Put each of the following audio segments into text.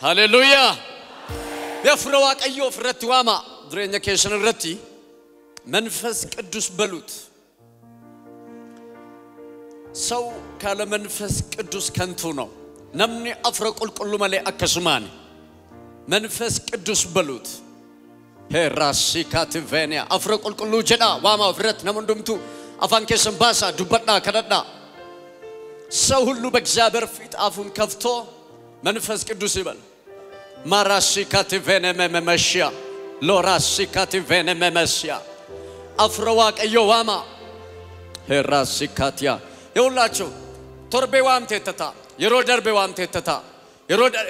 Haleluuyaa. Hafuura Waaqayyoo ofirratti waama. Jireenya keessan irratti መንፈስ ቅዱስ በሉት። ሰው ካለ መንፈስ ቅዱስ ከንቱ ነው። Namni Hafuura Qulqulluu malee akkasumaan. መንፈስ ቅዱስ በሉት። ሄራሲካቲቬኒያ Hafuura Qulqulluu jedhaa waama ofirratti. Nama hundumtuu afaan keessan baasaa, dubbadhaa, kadhadhaa. ሰው ሁሉ በእግዚአብሔር ፊት አፉን ከፍቶ መንፈስ ቅዱስ ይበል። ማራሲካቲቬነ መመመሽያ ሎራሲካቲቬነ መመስያ Hafuura Waaqayyoo waama. ሄራሲካቲያ የሁላችሁ torbee waamteetta ta'a. Yeroo darbe waamteetta ta'a.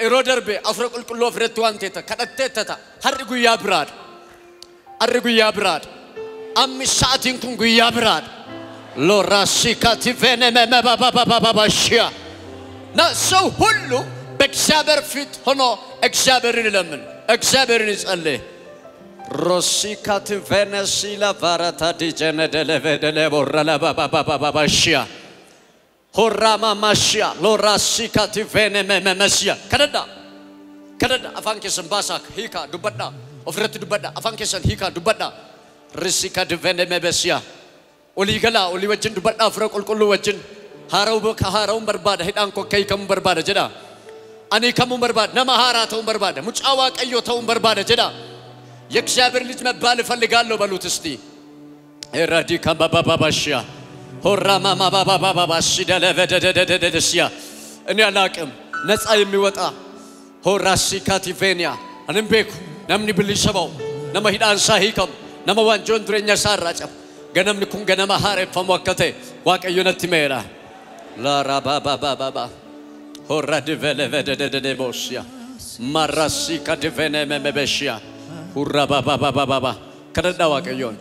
Yeroo darbe Hafuura Qulqulluu ofirratti waamteetta, kadhatteetta ta'a. Har'i guyyaa biraadha. Har'i guyyaa biraadha. Ammi sa'atiin kun guyyaa biraadha. ሎራሲካቲቬነ መመባባባባባሽያ ና ሰው ሁሉ በእግዚአብሔር ፊት ሆኖ እግዚአብሔርን ይለምን፣ እግዚአብሔርን ይጸልይ። ሮሲካቲቬነሲላ ቫራታ ዲጀነ ደለቬደለ ቦረለባባባባባሽያ ሆራማ ማሽያ ሎራሲካቲቬነ መመመስያ kadhadhaa, kadhadhaa. Afaan keessan baasaa, hiikaa, dubbadhaa. Ofirratti dubbadhaa. Afaan keessan hiikaa, dubbadhaa. ሪሲካቲቬነ መበስያ olii galaa, olii wajjin dubbadhaa. Hafuura Qulqulluu wajjin haara'uun barbaada, hidhaan koo akka hiikamuun barbaada jedha. Ani hiikamuun barbaada, nama haaraa ta'uun barbaada, mucaa Waaqayyoo ta'uun barbaada jedha. የእግዚአብሔር ልጅ መባል እፈልጋለሁ በሉት እስቲ። ኤራዲካ ባባባባሽያ ሆራማማባባባባሽ ደለበደደደደደስያ እኔ አላቅም ነፃ የሚወጣ ሆራሲካቲቬኒያ anin beeku namni bilisa ba'u, nama hidhaan isaa hiikamu, nama waanjoon jireenya isaa irraa cabu, ganamni kun ganama haareffamu akka ta'e Waaqayyo natti meera. Laarabababaaba ሆራ ዲቨለቨደደደቦስያ ማራሲካ ዲቬነ መመበሽያ ሁራባባባባባ kadhadhaa Waaqayyoon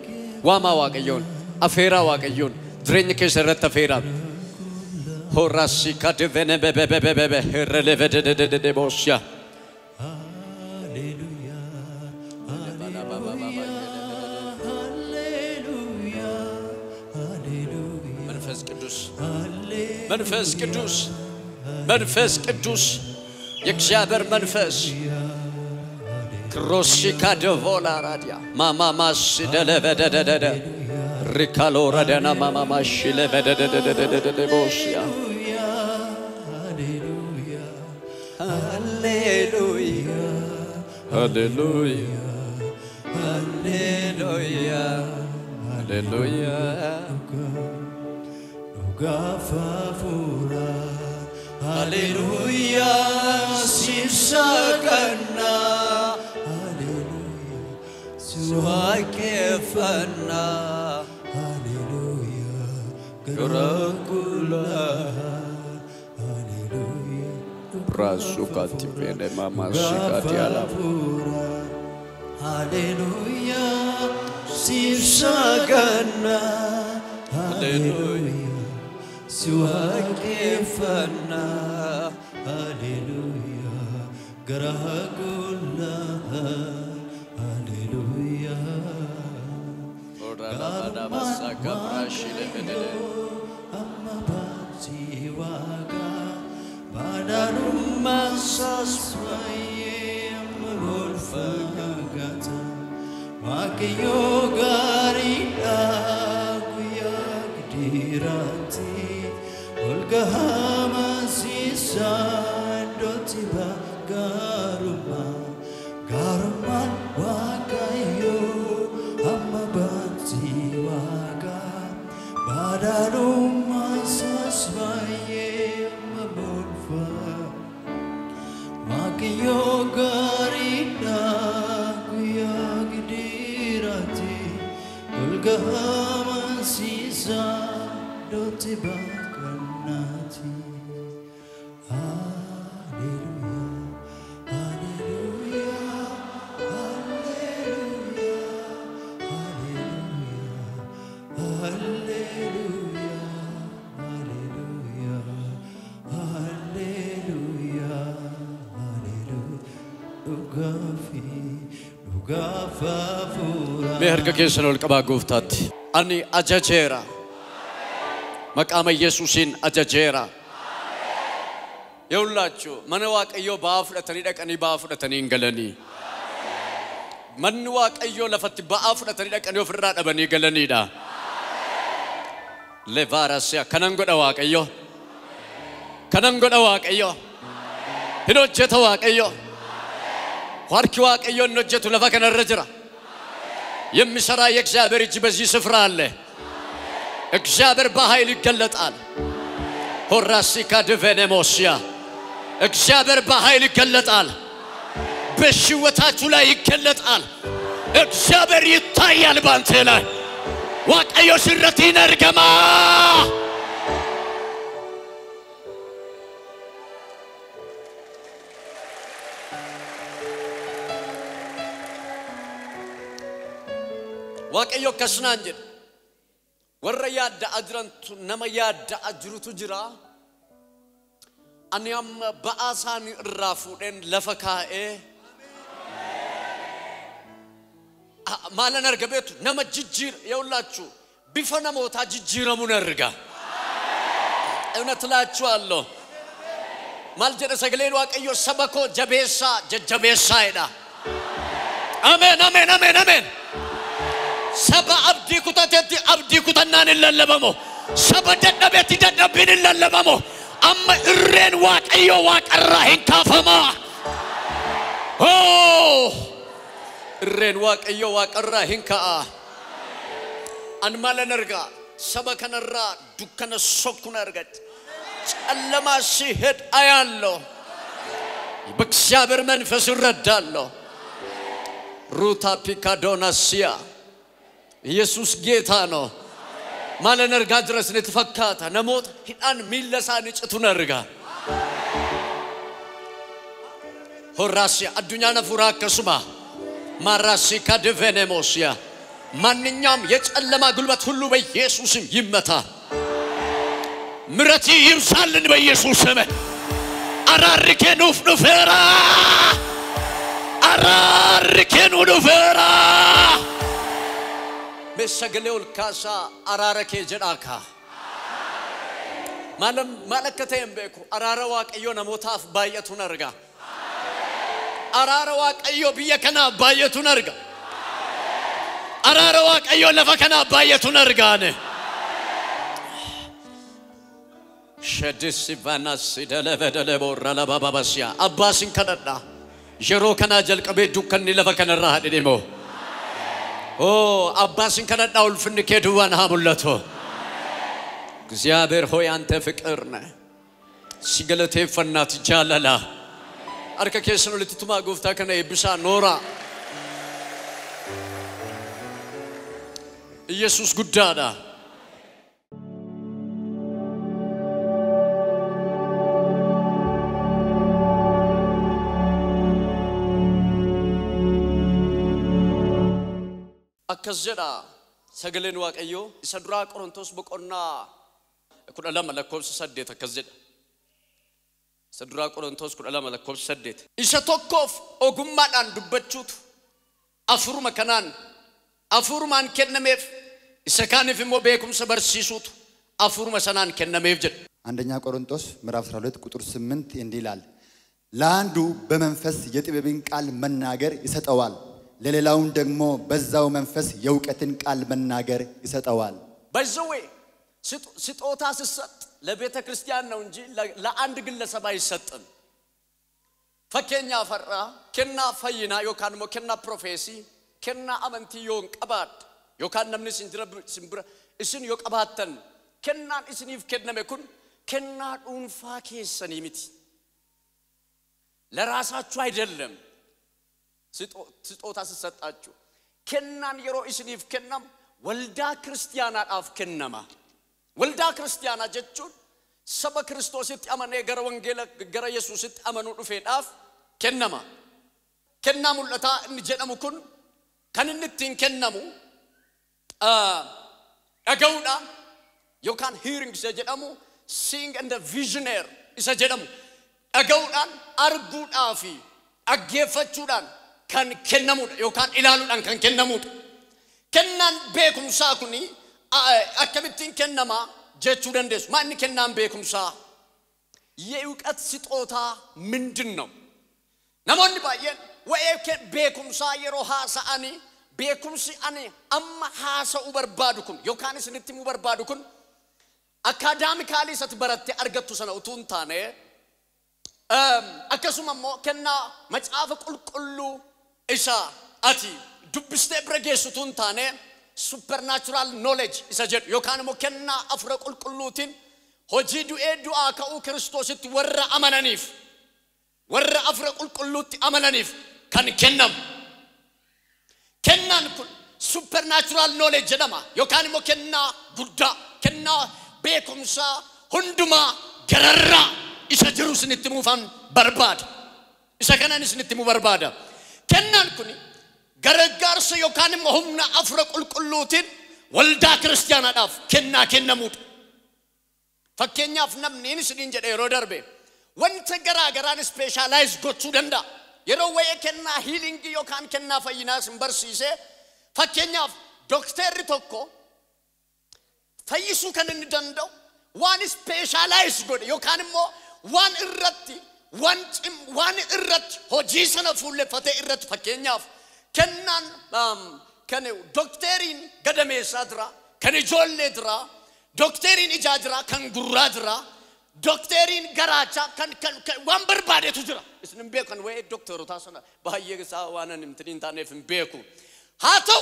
waamaa, Waaqayyoon afeeraa, Waaqayyoon jireenya keessa irratti afeeraa. ሆራሲካ ዲቬነ በበበበበ ሄረለቨደደደደቦስያ ሃሌሉያ ሃሌሉያ ሃሌሉያ። መንፈስ ቅዱስ፣ መንፈስ ቅዱስ፣ መንፈስ ቅዱስ፣ የእግዚአብሔር መንፈስ ክሮሲካ ደቮላ ራዲያ ማማማስ ደለበደደደደ ሪካሎ ረደና ማማማሽ ለበደደደደደደቦስያ። ሃሌሉያ። ሃሌሉያ፣ ሃሌሉያ፣ ሃሌሉያ፣ ሃሌሉያ። Dhugaaf hafuura ሃሌሉያ ሲሰቀና ሃሌሉያ ሲዋቄፈና ሃሌሉያ ገረጉላ ሃሌሉያ። ራሱ ካቲቬነ ማማሲካቲያላ ሃሌሉያ ሲሰቀና ሃሌሉያ ሲዋቄፈና ሃሌሉያ ገረጉላ ሃሌሉያ። Amma baansi waaqa badhaadhummaan isaas baay'ee amma ol fagaata. Waaqayyo gaariidha guyyaa gidiraatti ol gahamasiisa iddootti gaarummaa gaarummaan Waaqayyo amma baansi waaqa badhaadhummaan isaas baay'ee amma ol Waaqayyo gaariidha guyyaa gidiraatti ol gahamasiisa iddootti baaqannaati. Haleluya, haleluya, haleluya, haleluya, haleluya, haleluya, haleluya. Dhugaafi dhugaaf hafuura. Mee harka keessan ol qabaa Gooftaatti. Ani ajajeera. Maqaama Yesuusiin ajajeera. የሁላችሁ mana Waaqayyoo ba'aa fudhatanii dhaqanii ba'aa fudhatanii hin galanii. Manni Waaqayyoo lafatti ba'aa fudhatanii dhaqanii ofirraa dhabanii galaniidha. Levaarasiya kanan godha Waaqayyo. Kanan godha Waaqayyo. Hin hojjeta Waaqayyo. Harki Waaqayyo hin hojjetu lafa kanarra jira. የሚሰራ የእግዚአብሔር እጅ በዚህ ስፍራ አለ። እግዚአብሔር በኃይል ይገለጣል። ሆራሲካ ድቬኔሞሲያ እግዚአብሔር በኃይል ይገለጣል። በሽወታችሁ ላይ ይገለጣል። እግዚአብሔር ይታያል ባንተ ላይ። Waaqayyo sirratti hin argama። Waaqayyo akkas naan jedhe warra yaadda'a jirantu nama yaadda'a jirutu jira. Ani amma ba'aa isaanii irraa fuudheen lafa kaa'ee maalan arga beektu nama jijjiira የሁላችሁ bifa namootaa jijjiiramuun arga. እውነት እላችኋለሁ maal jedha sagaleen Waaqayyoo saba koo jabeessaa jajjabeessaa jedha. Ameen ameen ameen ameen. Saba abdii kutatetti abdii kutannaan hin lallabamu. Saba dadhabetti dadhabbiin hin lallabamu. Amma irreen Waaqayyoo waaqarraa hin kaafamaa. Oh! Irreen Waaqayyoo waaqarraa hin ka'a. Ani maalan argaa? Saba kanarraa dukkana sokkuna argate. ጨለማ ሲሄድ አያለሁ። በእግዚአብሔር መንፈስ እረዳለሁ። ሩታ ፒካዶናሲያ ኢየሱስ ጌታ ነው። maalan argaa jiras ni fakkaata namoota hidhaan miilla isaanii cituun argaa. Horaasiya addunyaan hafuuraa akkasuma ማራሲካ ድቬኔሞሲያ ማንኛውም የጨለማ ጉልበት ሁሉ በኢየሱስ ስም ይመታ። ምሕረት ይብዛልን በኢየሱስ ስም። Araarri kee nuuf dhufeera. Araarri kee nuu dhufeera. Mee sagalee ol kaasaa araara kee jedhaa kaa. Maal akka ta'e hin beeku. Araara Waaqayyoo namootaaf baay'atuun arga. Araara Waaqayyoo biyya kanaaf baay'atuun arga. Araara Waaqayyoo lafa kanaaf baay'atuun argaane. Shedisi vanasi delevedele borra bababasiya. Abbaasin kadhadha. Yeroo kanaa jalqabee dukkanni lafa kanarraa hadhidhimoo. Oh, abbaasin kadhadha ulfinni kee duwwaan haa mul'atu. እግዚአብሔር ሆይ አንተ ፍቅር ነህ። Si galateeffannaati jaalala. Harka keessan walitti tumaa gooftaa kana eebbisaa nooraa. ኢየሱስ guddaadha. Akkas jedha sagaleen Waaqayyoo isa duraa Qorontos boqonnaa 12 lakkoofsa 8 akkas jedha. Isa duraa Qorontos 12 lakkoofsa 8. Isa tokkoof ogummaadhaan dubbachuutu afuruma kanaan afurumaan kennameef isa kaaniif immoo beekumsa barsiisuutu afuruma sanaan kennameef jedha. አንደኛ ቆሮንቶስ ምዕራፍ 12 ቁጥር 8 እንዲህ ይላል፣ ለአንዱ በመንፈስ የጥበብን ቃል መናገር ይሰጠዋል፣ ለሌላውም ደግሞ በዛው መንፈስ የእውቀትን ቃል መናገር ይሰጠዋል። By the way ስጦታ ሲሰጥ ለቤተ ክርስቲያን ነው እንጂ ለአንድ ግለሰብ አይሰጥም። Fakkeenyaaf har'a kennaa fayyinaa yookaan immoo kennaa prophecy kennaa amantii yoo hin qabaadhe yookaan namni isin bira isin yoo qabaattan kennaan isiniif kenname kun kennaa dhuunfaa keessanii miti. ለራሳችሁ አይደለም። ስጦታ ሲሰጣችሁ kennaan yeroo isiniif kennamu waldaa kiristaanaadhaaf kennama. Waldaa kiristaanaa jechuun saba Kiristoositti amanee gara wangeela gara Yesuusitti amanuu dhufeedhaaf kennama. Kennaa mul'ataa inni jedhamu kun kan inni ittiin kennamu dhaga'uudhaan yookaan hearing isa jedhamu seeing and the visionary isa jedhamu dhaga'uudhaan arguudhaa fi dhaggeeffachuudhaan kan kennamudha yookaan ilaaluudhaan kan kennamudha. Kennaan beekumsaa kuni akkamittiin kennamaa jechuu dandeessu. Maa inni kennaan beekumsaa? የእውቀት ስጦታ ምንድነው? Namoonni baay'een waa'ee beekumsaa yeroo haasa'anii beekumsi ani amma haasa'uu barbaadu kun yookaan isinitti himuu barbaadu kun akaadaamikaalii isatti barattee argattu sana utuu hin taane akkasuma immoo kennaa macaafa qulqulluu isa ati dubbistee bira geessu utuu hin taane supernatural knowledge isa jedhu yookaan immoo kennaa afura qulqulluutiin hojii du'ee du'aa ka'uu Kiristoositti warra amananiif warra afura qulqulluutti amananiif kan kennamu. Kennaan kun supernatural knowledge jedhama yookaan immoo kennaa guddaa kennaa beekumsaa hundumaa gararraa isa jiru isinitti himuufan barbaada. Isa kanan isinitti himuu barbaada. Kennaan kun gargaarsa yookaan immoo humna afura qulqulluutiin waldaa kiristaanaadhaaf kennaa kennamuudha. Fakkeenyaaf namni isiniin jedhe yeroo darbe wanta garaa garaan specialize gochuu danda'a. Yeroo waa'ee kennaa healingii yookaan kennaa fayyinaa isin barsiise fakkeenyaaf dooktarri tokko fayyisuu kan inni danda'u waan specialize godhe yookaan immoo waan irratti waan irratti hojii sana fuulleffatee irratti fakkeenyaaf kennaan kan dookteriin gadameessaa jira, kan ijoollee jira, dookteriin ijaa jira, kan gurraa jira, dookteriin garaachaa kan waan barbaadetu jira. Isin hin beekan waa'ee dookterotaa sana baay'ee isaa waan ani hin taaneef hin beeku. Haa ta'u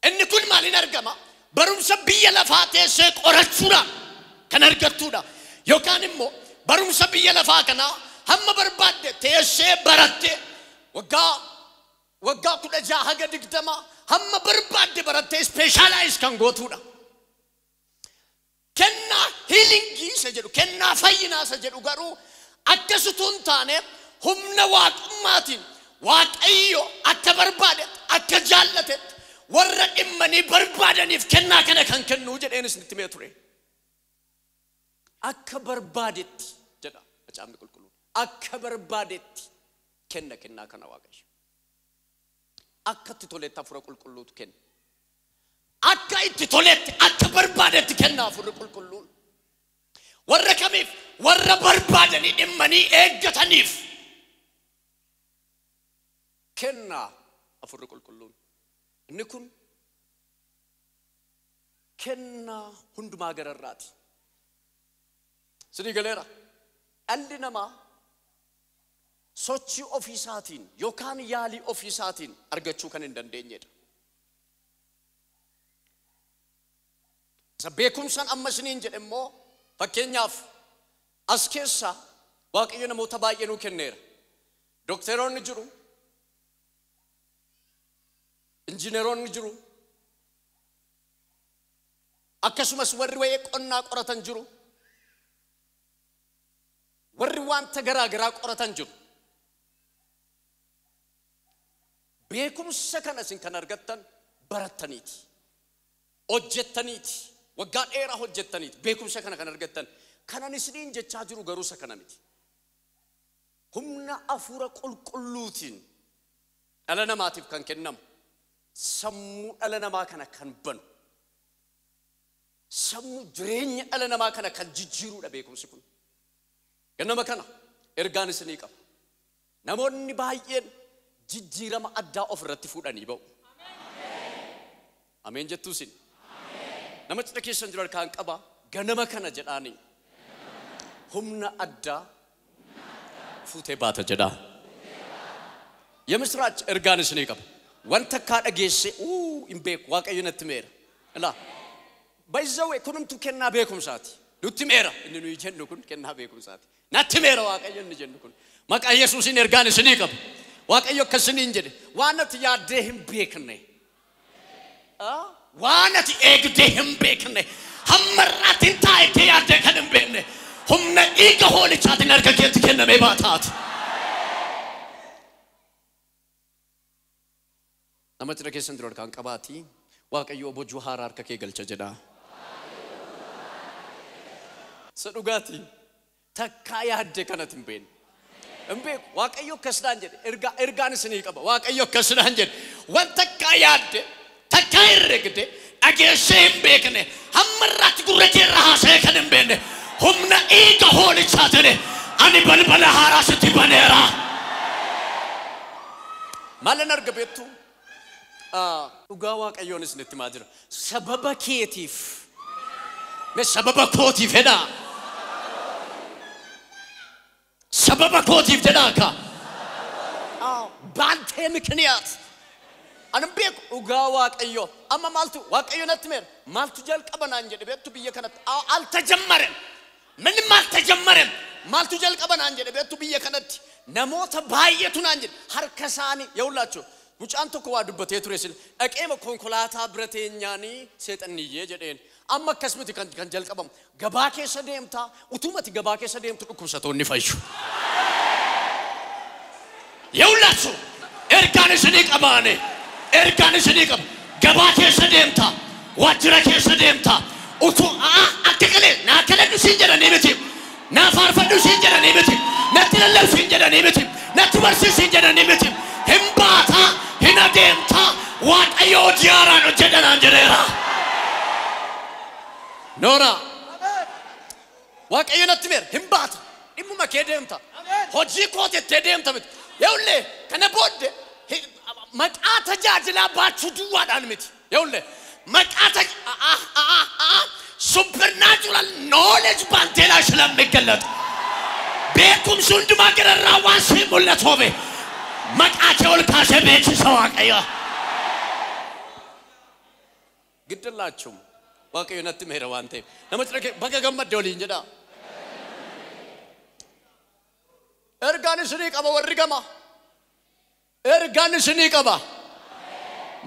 inni kun maaliin argama? Barumsa biyya lafaa teessee qorachuudhaan kan argattuudha. Yookaan immoo barumsa biyya lafaa kanaa hamma barbaadde teessee baratte waggaa 16 haga 20 hamma barbaadde barattee specialize kan gootuudha. Kennaa healingii isa jedhu kennaa fayyinaa isa jedhu garuu akkasitu hin taane humna waaqummaatiin Waaqayyo akka barbaadetti akka jaallatetti warra dhimmanii barbaadaniif kennaa kana kan kennu jedheen isinitti himee ture. Akka barbaadetti jedha macaafni qulqulluun. Akka barbaadetti kenna kennaa kana Waaqayyo. Akka itti toletti hafuura qulqulluutu kenna. Akka itti toletti akka barbaadetti kenna hafuurri qulqulluun. Warra kamiif? Warra barbaadanii dhimmanii eeggataniif kenna hafuurri qulqulluun. Inni kun kennaa hundumaa gararraati. Sinii galeera. Dhalli namaa sochii ofiisaatiin yookaan yaalii ofiisaatiin argachuu kan hin dandeenyedha. Isa beekumsaan amma isiniin jedhe immoo fakkeenyaaf as keessa Waaqayyo namoota baay'ee nuu kenneera. Dookteroonni jiru, injineroonni jiru, akkasumas warri waa'ee qonnaa qoratan jiru, warri wanta garaa garaa qoratan jiru. Beekumsa kana isin kan argattan barattaniiti, hojjettaniiti, waggaa dheeraa hojjettaniiti beekumsa kana kan argattan. Kanan isiniin jechaa jiru garuu isa kana miti. Humna hafuura qulqulluutiin dhala namaatiif kan kennamu sammuu dhala namaa kana kan banu sammuu jireenya dhala namaa kana kan jijjiiruudha beekumsi kun. Ganama kana ergaan isinii qaba. Namoonni baay'een jijjiirama addaa ofirratti fuudhanii ba'u. Ameen jettuu isin. Nama cidha keessan jiru harkaan qaba ganama kana jedhaanii humna addaa fuutee baata jedhaa. የምስራች ergaan isinii qaba. Wanta akka dhageesse hin beeku Waaqayyo natti himeera. Ilaa baay'ee kunumtu kennaa beekumsaati. Nutti himeera inni nuyi jennu kun kennaa beekumsaati. Natti himeera Waaqayyo inni jennu kun. Maqaa Yesuusiin ergaan isinii qaba. Waaqayyo akkasiniin jedhe waan ati yaaddee hin beekne waan ati eegdee hin beekne hamma irratti hin taa'ettee yaaddee kan hin beekne humna dhiiga hoolichaatiin harka keetti kennamee baataati. Nama cidha keessan jiru harkaan qabaatii Waaqayyo boojuu haaraa harka kee galcha jedhaa. Isa dhugaatii takkaa yaaddee kanatti hin beekne. Hin beeku Waaqayyo akkasnaan jedhe ergaan isinii qaba. Waaqayyo akkasnaan jedhe wanta takkaa yaadde takkaa herregde dhageessee hin beekne hamma irratti gurra kee irra haasa'ee kan hin beekne Humna dhiiga hoolichaatiin ani balbala haaraa sitti baneera. Maalan arga beektu? Dhugaa Waaqayyoon isinitti himaa jira. Sababa keetiif. Mee sababa kootiif jedhaa. Sababa kootiif jedhaa akka. በአንተ ምክንያት anan beeku dhugaa Waaqayyo amma maaltu Waaqayyo natti meera maaltu jalqaba naan jedhe beektu biyya kanatti አልተጀመረም ምንም አልተጀመረም maaltu jalqaba naan jedhe beektu biyya kanatti namoota baay'eetu naan jedhe harka isaanii የሁላችሁ mucaan tokko waa dubbatee ture sil dhaqeema konkolaataa bira teenyaanii seexanniyyee jedheen amma akkas miti kan jalqabamu gabaa keessa deemtaa utumati gabaa keessa deemtu dhukkubsatoonni fayyu. የሁላችሁ ergaan isinii qabaane ergaan isinii qaba gabaa keessa deemta waajjira keessa deemta utuu akka qalee naa kadhadhu siin jedhanii miti naa faarfadhu siin jedhanii miti natti lallabu siin jedhanii miti natti barsiisu siin jedhanii miti hin baataa hin adeemtaa Waaqayyo hojii haaraan hojjedhanaan jedheera. Noora Waaqayyo natti meera hin baata dhimmuma kee deemta hojii kootettee deemta miti. የሁሌ kana booddee maqaa tajaajilaa baachuu duwwaadhaan miti. የሁሌ maqaa supernatural knowledge ባንተ ላይ ስለሚገለጥ beekumsi hundumaa gararraa waan sii mul'atuuf maqaa kee ol kaasee beeksisa Waaqayyo. ግድላችሁም Waaqayyo natti meera waan ta'eef nama cina kee baga gammadde waliin jedhaa. Ergaan isinii qaba warri gama. Ergaan isinii qaba.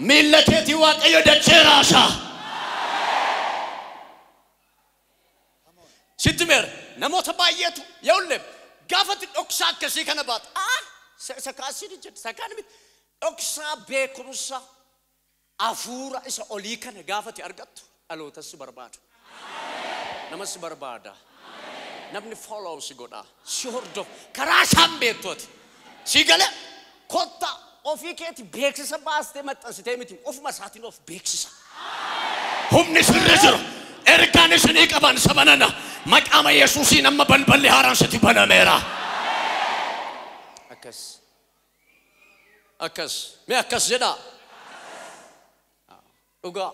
Miilla keetii Waaqayyo dachee raasa. Sitti meera namoota baay'eetu የሁሌም gaafatti dhoksaa akkasii kana baata. Sakaasii jedhe sakaan miti dhoksaa beekumsa hafuura isa olii kana gaafati argattu dhaloota si barbaadu. Nama si barbaada. Namni follow si godha si hordof karaa isaan beektuuti si gale kotta ofii keeti beeksisa baastee maxxansitee miti ofuma isaatiin of beeksisa. Humni sirra jiru ergaan isinii qaban sabanana maqaama Yesuusiin amma balballi haaraan sitti banameera. Akkas akkas mee akkas jedhaa dhugaa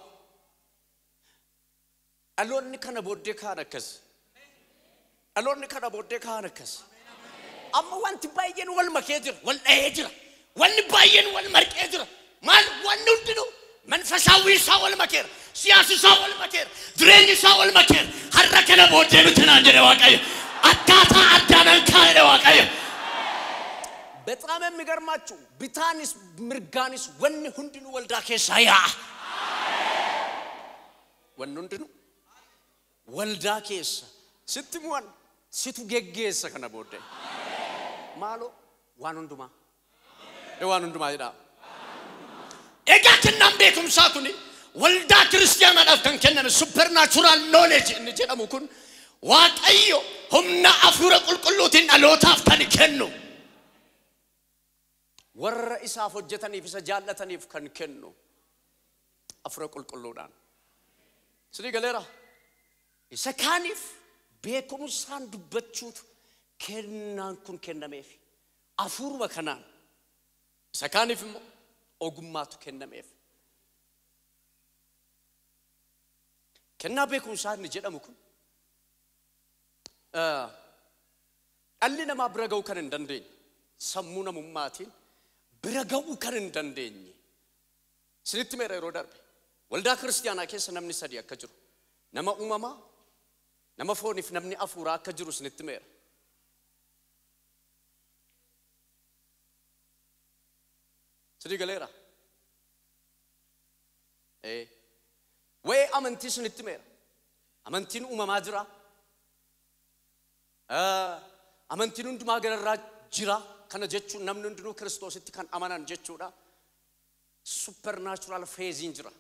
dhaloonni kana booddee kaan akkas. Dhaloonni kana booddee kaan akkas. Amma wanti baay'een wal makee jira, wal dhahee jira. Wanni baay'een wal marqee jira. Maal wanni hundinuu መንፈሳዊ isaa wal makeera, siyaasi isaa wal makeera, jireenyi isaa wal makeera. Har'a kana booddee nuti naan jedhe Waaqayyo. Akkaataa addaanan kaa'edhe Waaqayyo. በጣም የሚገርማችሁ bitaanis mirgaanis wanni hundinuu waldaa keessaa yaa'a. Wanni hundinuu waldaa keessa sitti mu'an situ geggeessa kana booddee. Maaloo waan hundumaa. Waan hundumaa jedhaa. Egaa kennaan beekumsaa kuni waldaa kiristaanaadhaaf kan kenname supernatural knowledge inni jedhamu kun Waaqayyo humna hafuura qulqulluutiin dhalootaaf kan kennu. Warra isaaf hojjetaniif isa jaallataniif kan kennu hafuura qulqulluudhaan. Sidii galeera. Isa kaaniif beekumsaan dubbachuutu kennaan kun kennameef hafuuruma kanaan isa kaaniif immoo ogummaatu kennameef. Kennaa beekumsaa inni jedhamu kun dhalli namaa bira ga'uu kan hin dandeenye sammuu namummaatiin bira ga'uu kan hin dandeenye isinitti meera yeroo darbe waldaa kiristaanaa keessa namni sadi akka jiru nama uumamaa nama fooniif namni hafuuraa akka jiru isinitti meera. Sidii galeera. Waa'ee amantii isinitti meera. Amantiin uumamaa jira. Amantiin hundumaa gararraa jira. Kana jechuun namni hundinuu Kiristoositti kan amanan jechuudha. Supernatural faithiin jira.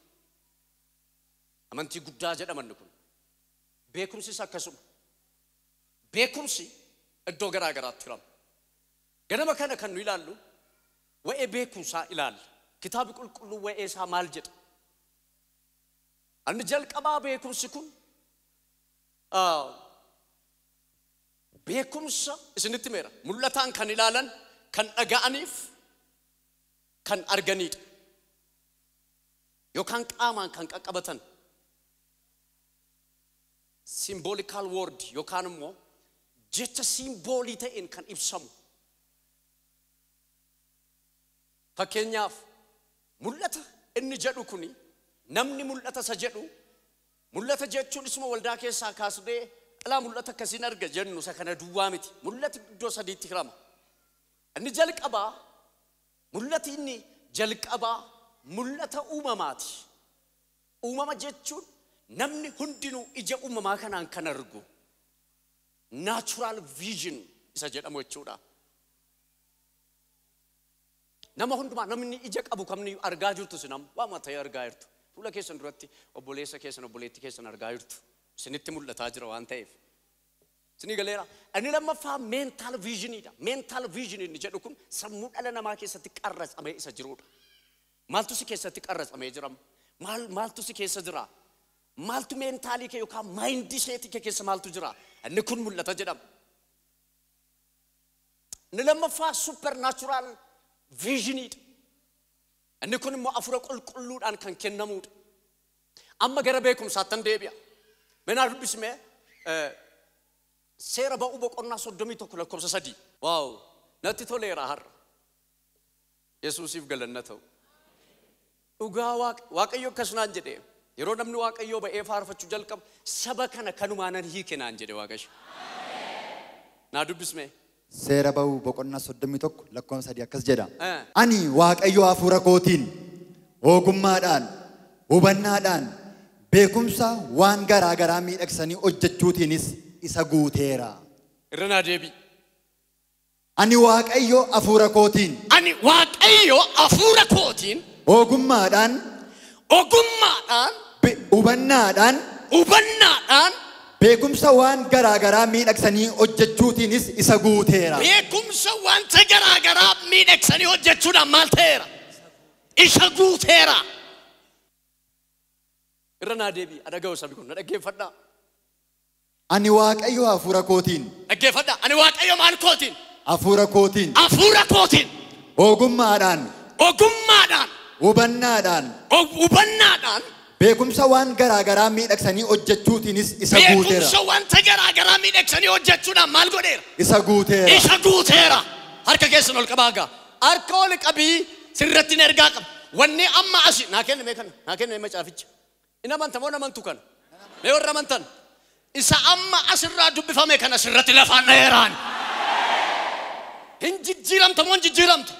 Amantii guddaa jedhaman kun. Beekumsis akkasuma. Beekumsi iddoo garaa garaatti hirama. Ganama kana kan nu ilaallu waa'ee beekumsaa ilaalla. Kitaabni qulqulluu waa'ee isaa maal jedha? Inni jalqabaa beekumsi kun Beekumsa isinitti meera. Mul'ataan kan ilaalan, kan dhaga'aniif, kan arganidha. Yookaan qaamaan kan qaqqabatan. Symbolical word yookaan immoo jecha simboolii ta'een kan ibsamu. Fakkeenyaaf mul'ata inni jedhu kuni namni mul'ata isa jedhu mul'ata jechuun isuma waldaa keessaa kaasnee alaa mul'ata akkasiin arga jennu isa kana duwwaa miti. Mul'ati iddoo sadiitti hirama. Inni jalqabaa mul'ati inni jalqabaa mul'ata uumamaati. Uumama jechuun namni hundinuu ija uumamaa kanaan kan argu. Natural vision isa jedhamu jechuudha. Nama hundumaa namni ija qabu kamni argaa jirtu sinam waan ta'e argaa jirtu. Fuula keessan duratti obboleessa keessan obboleettii keessan argaa jirtu. Isinitti mul'ataa jira waan ta'eef. Isinii galeera. Inni lammaffaa mental visionidha. Mental vision inni jedhu kun sammuu dhala namaa keessatti qarratsamee isa jirudha. Maaltu si keessatti qarratsamee jira? Maaltu si keessa jira? Maaltu mentaalii kee yookaan maayindii seetii kee keessa maaltu jira? Inni kun mul'ata jedhama. Inni lammaffaa supernatural visionidha. Inni kun immoo hafuura qulqulluudhaan kan kennamudha. Amma gara beekumsaattan deebi'a. Meenaa dubbismee seera ba'uu boqonnaa 31 lakkoofsa 3. Waaw, natti toleera har'a. Yesuusiif galanna ta'u. Dhugaa Waaqayyo akkas naan jedhee yeroo namni Waaqayyoo ba'ee faarfachuu jalqabu saba kana kanumaanan hiike naan jedhe Waaqayyo. Naa dubbismee. Seera ba'uu boqonnaa 31 lakkoofsa 3 akkas jedha. Ani Waaqayyo hafuura kootiin ogummaadhaan hubannaadhaan beekumsa waan garaa garaa miidhagsanii hojjechuutiinis isa guuteera. Irra naa deebi. Ani Waaqayyo hafuura kootiin. Ani Waaqayyo hafuura kootiin. Ogummaadhaan. Ogummaadhaan. Hubannaadhaan. Hubannaadhaan. Beekumsa waan garaa garaa miidhagsanii hojjechuutiinis isa guuteera. Beekumsa wanta garaa garaa miidhagsanii hojjechuudhaan maal ta'eera? Isa guuteera. Irra naa deebi. Dhaga'u sabi kun na dhaggeeffadhaa. Ani Waaqayyo hafuura kootiin. Dhaggeeffadhaa. Ani Waaqayyo maal kootiin? Hafuura kootiin. Hafuura kootiin. Ogummaadhaan. Ogummaadhaan. Hubannaadhaan. Hubannaadhaan. Beekumsa waan garaa garaa miidhagsanii hojjechuutiinis isa guuteera. Beekumsa wanta garaa garaa miidhagsanii hojjechuudhaan maal godheera? Isa guuteera. Isa guuteera. Harka keessan ol qabaa gaa. Harka ol qabii sirratti na ergaa qaba. Wanni amma asi naa kenne mee kana naa kenne macaaficha. Inni amantaa moo amantu kana? Mee warra amantan? Isa amma asirraa dubbifame kana sirratti lafaan dheeraan. Hin jijjiiramta moo hin jijjiiramtu?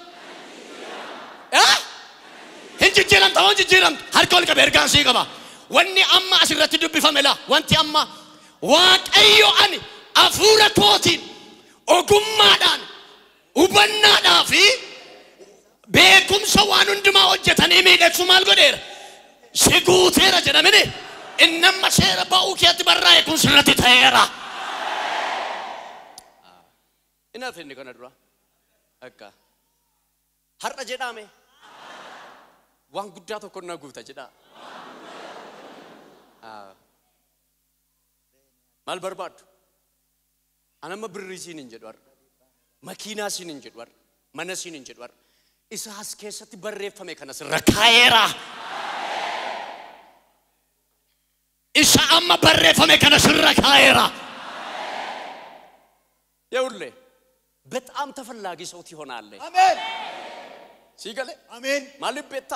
Hin jijjiiramta moo hin jijjiiramtu? Harka ol qabee ergaan sii qaba. Wanni amma asirratti dubbifame laa. Wanti amma Waaqayyo ani hafuura kootiin ogummaadhaan hubannaadhaa fi beekumsa waan hundumaa hojjetanii miidhagsu maal godheera? Si guuteera jedhamini. Inni amma seera ba'uu keetti barraa'e kun sirratti ta'eera. Inni hafe inni kana dura. Akka har'a jedhame waan guddaa tokko na guuta jedhaa. Maal barbaaddu? Ani amma birrii siin hin jedhu har'a. Makiinaa siin hin jedhu har'a. Mana siin hin jedhu har'a. Isa as keessatti barreeffame kana sirra kaa'eera. Isa amma barreeffame kana sirra kaa'eera. ይኸውልህ በጣም ተፈላጊ ሰው ትሆናለህ። አሜን። ሲገለ አሜን። ማለት ቤታ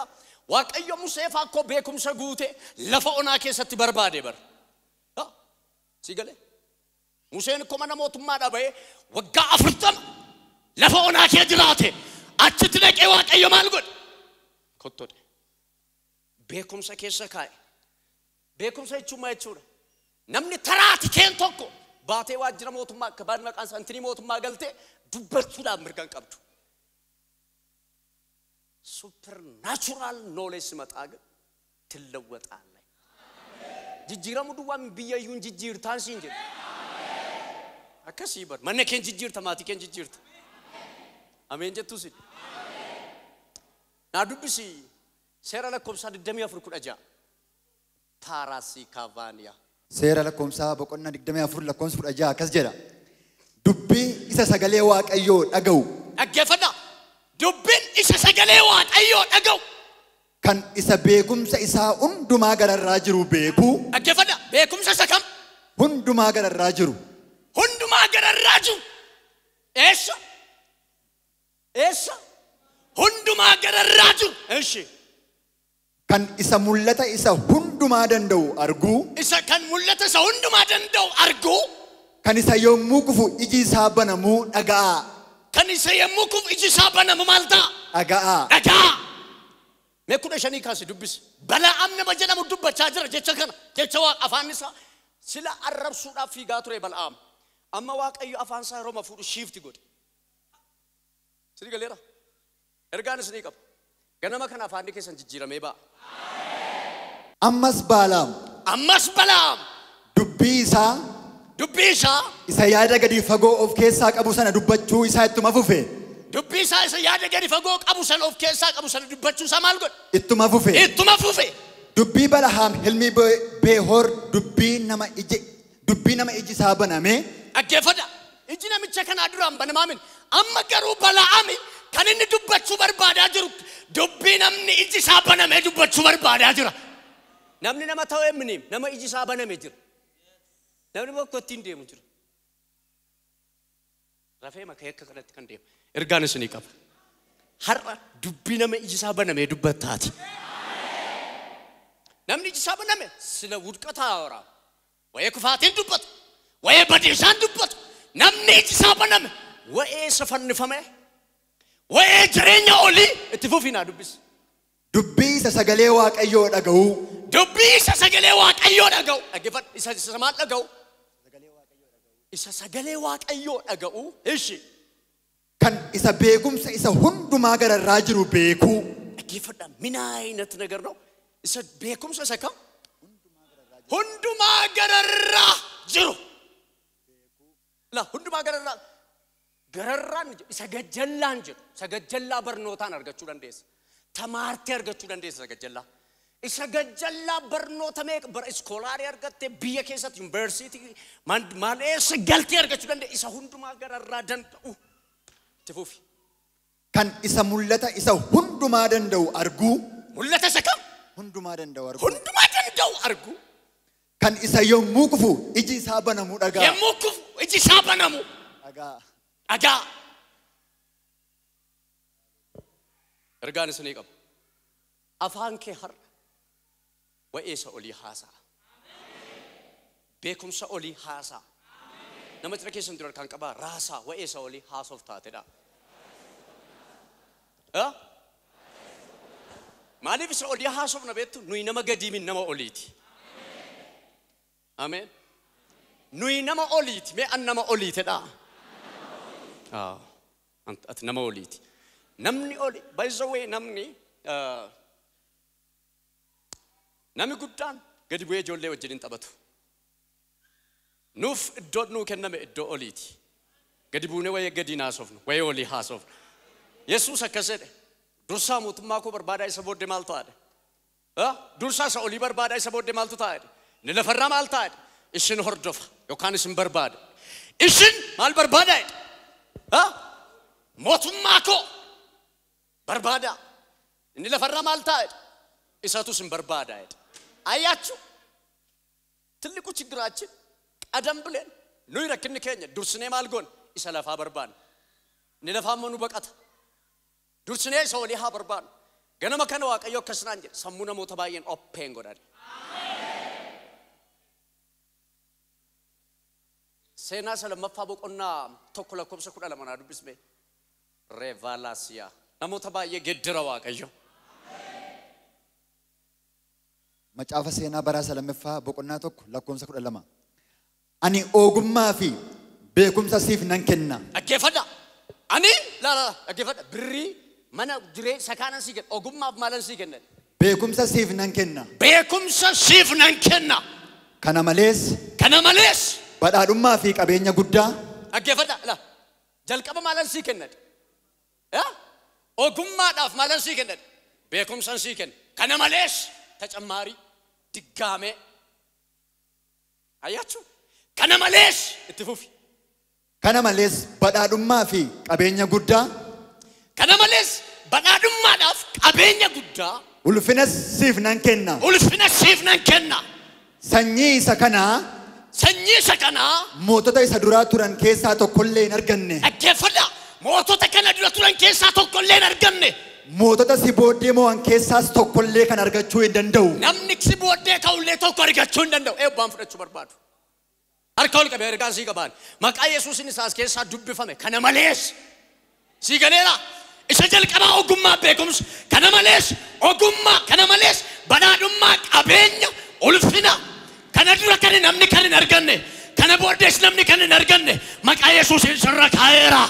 Waaqayyo Musee faa akkoo beekumsa guute lafa onaa keessatti barbaade bar. Sigale. Museen akkoo mana mootummaa ba'ee waggaa 40 lafa onaa kee jiraate achitti dhaqee Waaqayyo maal godhe? Kottoodhe. Beekumsa keessa kaa'e. Beekumsa jechuun maal jechuudha? Namni taraati keen tokko baatee waajjira mootummaa akka baadhi maqaan isaa mootummaa galtee dubbachuudhaaf mirga hin qabdu. Supernatural knowledge ሲመጣ ግን ትለወጣለህ። jijjiiramu duwwaan biyya iyyuu hin jijjiirtaan siin jedhu. Akkasii bar mana keen jijjiirta maatii keen jijjiirta. Ameen jettuu sin. Naa dubbisi seera lakkoofsaa 24:16. Taarasii kaavaaniyaa. Seera lakkoofsaa boqonnaa 24 lakkoofsa 16 akkas jedha. Dubbii isa sagalee Waaqayyoo dhaga'u. Dhaggeeffadhaa. Dubbiin isa sagalee Waaqayyoo dhaga'u. Kan isa beekumsa isaa hundumaa gararraa jiru beekuu. Dhaggeeffadhaa. Beekumsa isa kam? Hundumaa gararraa jiru. Hundumaa gararraa jiru. Eessa? Eessa? Hundumaa gararraa jiru. Eshi. Kan isa mul'ata isa hundumaa danda'u arguu. Isa kan mul'ata isa hundumaa danda'u arguu. Kan isa yommuu kufu iji isaa banamuu dhaga'aa. Kan isa yommuu kufu iji isaa banamu maal ta'a? Dhaga'aa. Dhaga'aa. Mee 15 kaasi dubbisi. Bala'aam nama jedhamu dubbachaa jira jecha kana. Jecha Waaqa afaan isaa sila arrabsuudhaaf fiigaa ture Bala'aam. Amma Waaqayyo afaan isaa yeroo fuudhu shiifti godhe. Sini galeera. Ergaan isinii qaba. Ganama kana afaanni keessan jijjiiramee ba'a. Ammas Balaam. Ammas Balaam. Dubbii isaa. Dubbii isaa. Isa yaada gadi fagoo of keessaa qabu sana dubbachuu isaa ittuma fufe. Dubbii isaa isa yaada gadi fagoo qabu sana of keessaa qabu sana dubbachuu isaa maal godhe? Ittuma fufe. Ittuma fufe. Dubbii Balaam ilmi Beehoor dubbii nama iji isaa baname. Dhaggeeffadhaa. Iji namicha kanaa duraan banamaa miti. Amma garuu Bala'aami kan inni dubbachuu barbaadaa jiru dubbii namni iji isaa banamee dubbachuu barbaadaa jira. Namni nama ta'u emminiim nama iji isaa baname jira. Namni bakka ittiin deemu jira. Rafee makee akka kanatti kan deemu. Ergaan isinii qaba. Har'a dubbii nama iji isaa banamee dubbattaati. Namni iji isaa baname sila wudqataa waraaba. Wayee kufaatiin dubbatu. Wayee badiisaan dubbatu. Namni iji isaa baname wayee isa fannifame. Wayee jireenya olii itti fufinaa dubbisi. Dubbii isa sagalee Waaqayyoo dhaga'u. Dubbii isa sagalee Waaqayyoo dhaga'u. Dhaggeeffadhu. Isa maal dhaga'u? Isa sagalee Waaqayyoo dhaga'u. Ishi. Kan isa beekumsa isa hundumaa gararraa jiru beekuu. Dhaggeeffadhaa. Min ayinat ነገር ነው? Isa beekumsa isa kam? Hundumaa gararraa jiru. La hundumaa gararraa. Gararraan isa gajjallaan jiru. Isa gajjallaa barnootaan argachuu dandeessa. Tamaartee argachuu dandeessa isa gajjallaa. Isa gajjallaa barnoota meeqa bara iskoolaarii argattee biyya keessatti yuunivarsiitii maal eessa galtee argachuu dandeessa. Isa hundumaa gararraa danda'u. Itti fufi. Kan isa mul'ata isa hundumaa danda'u arguu. Mul'ata isa kam? Hundumaa danda'u arguu. Hundumaa danda'u arguu. Kan isa yommuu kufu iji isaa banamu dhagaa. Yommuu kufu iji isaa banamu. Dhagaa. Dhagaa. Ergaan isinii qaba. Afaan kee har'a wa'ee isa olii haasa'a. Beekumsa olii haasa'a. Nama cina keessan dura kan qabaa raasaa wa'ee isa olii haasoof taatedha. Maaliif isa olii haasofna beektu? Nuyi nama gadii min nama oliiti. Ameen. Nuyi nama oliiti. Mee an nama oliitedha. Ati nama oliiti. Namni oli, by the way, namni namni guddaan gadi bu'ee ijoollee wajjin hin taphatu. Nuuf iddoo nuu kenname iddoo oliiti. Gadi buunee wayee gadi haasofnu, wayee olii haasofnu. Yesuus akkas jedhe, dursaa mootummaa koo barbaadaa isa booddee maaltu ta'a jedhe? Dursaa isa olii barbaadaa isa booddee maaltu ta'a jedhe? Inni lafarraa maal ta'a jedhe? Isin hordofa yookaan isin barbaada. Isin maal barbaada jedhe? Mootummaa koo barbaada. Inni lafarraa maal ta'a jedhe? Isatu isin barbaada jedhe. አያችሁ ትልቁ ችግራችን ቀደም ብለን nuyi rakkinni keenya dursinee maal goone isa lafaa barbaanne. Inni lafaa immoo nu baqata. Dursinee isa olii haa barbaannu. Ganama kana Waaqayyo akkas naan jedhe sammuu namoota baay'een oppeen godhan. Seenaa isa lammaffaa boqonnaa 1 lakkoofsa 12 naa dubbisme. Revaalaasiyaa namoota baay'ee geddira Waaqayyo. Macaafa seenaa bara isa lammaffaa boqonnaa 1 lakkoofsa 12. Ani ogummaa fi beekumsa siif nan kenna. Dhaggeeffadhaa. Ani la la dhaggeeffadhaa. Birrii mana jiree sakaanan sii kenna. Ogummaaf maalan sii kenna? Beekumsa siif nan kenna. Beekumsa siif nan kenna. Kana malees. Kana malees. Badhaadhummaa fi qabeenya guddaa. Dhaggeeffadhaa. La jalqaba maalan sii kenna? Ogummaadhaaf maalan sii kenna? Beekumsa sii kenna. Kana malees ተጨማሪ ድጋሜ አያችሁ። Kana malees itti fufi. Kana malees badhaadhummaa fi qabeenya guddaa. Kana malees badhaadhummaadhaaf qabeenya guddaa. Ulfinas siif nan kenna. Ulfina siif nan kenna. Sanyii isa kanaa. Sanyii isa kanaa. Mootota isa duraa turan keessaa tokkollee hin arganne. Dhaggeeffadhaa. Mootota kana dura turan keessaa tokkollee hin arganne. Mootota si booddee mo'an keessaas tokkollee kan argachuu hin danda'u. Namni si booddee ka'ullee tokko argachuu hin danda'u. Eebbaan fudhachuu barbaadu. Harka ol qabee ergaan sii qabaan. Maqaa Yesuusin isaas keessaa dubbifame. Kana malees sii galeera. Isa jalqabaa ogummaa beekumsa. Kana malees ogummaa, kana malees badhaadhummaa, qabeenya, ulfina. Kana dura kan namni kan hin arganne. Kana booddees namni kan hin arganne. Maqaa Yesuusin sirra kaa'eera.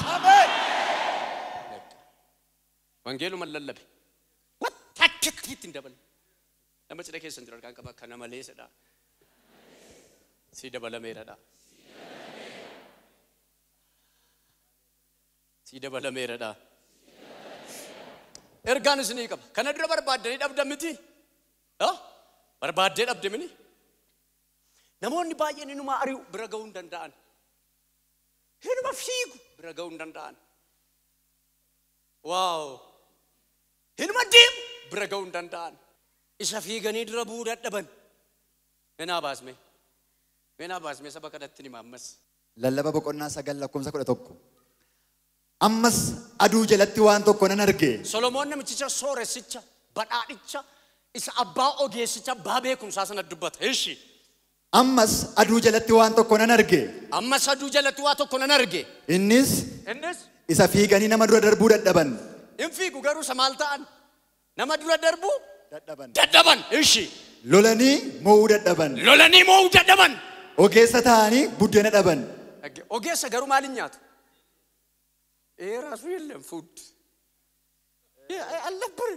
Wangeeluma lallabe. Takkitti ittiin dabale. Nama cidha keessan jiru harkaan qaba. Kana maleesidha. Si dabalameeradha. Si dabalameeradha. Ergaan isinii qaba. Kana dura barbaaddanii dhabdan miti? Barbaaddee dhabde mini? Namoonni baay'een inuma ari'u bira ga'uu hin danda'an. Inuma fiigu bira ga'uu hin danda'an. Waaw! Inuma deemu bira ga'uu hin danda'an. Isa fiiganii dura bu'uu dadhaban. Meenaa baasme. Meenaa baasme saba kanatti hima ammas. Lallaba boqonnaa 9 lakkoofsa 11. Ammas aduu jalatti waan tokko nan arge. Solomoon namichicha sooressicha badhaadhicha isa abbaa ogeessicha abbaa beekumsaa sana dubbata. Ishi. Ammas aduu jalatti waan tokko nan arge. Ammas aduu jalatti waa tokko nan arge. Innis isa fiiganii nama dura darbuu dadhaban. Hin fiigu garuu isa maal ta'an? Nama dura darbuu dadhaban. Dadhaban. Ishi. Lolanii mo'uu dadhaban. Lolanii mo'uu dadhaban. Ogeessa ta'anii buddeena dhaban. Ogeessa garuu maal hin nyaatu? ራሱ የለም ፉድ አልነበር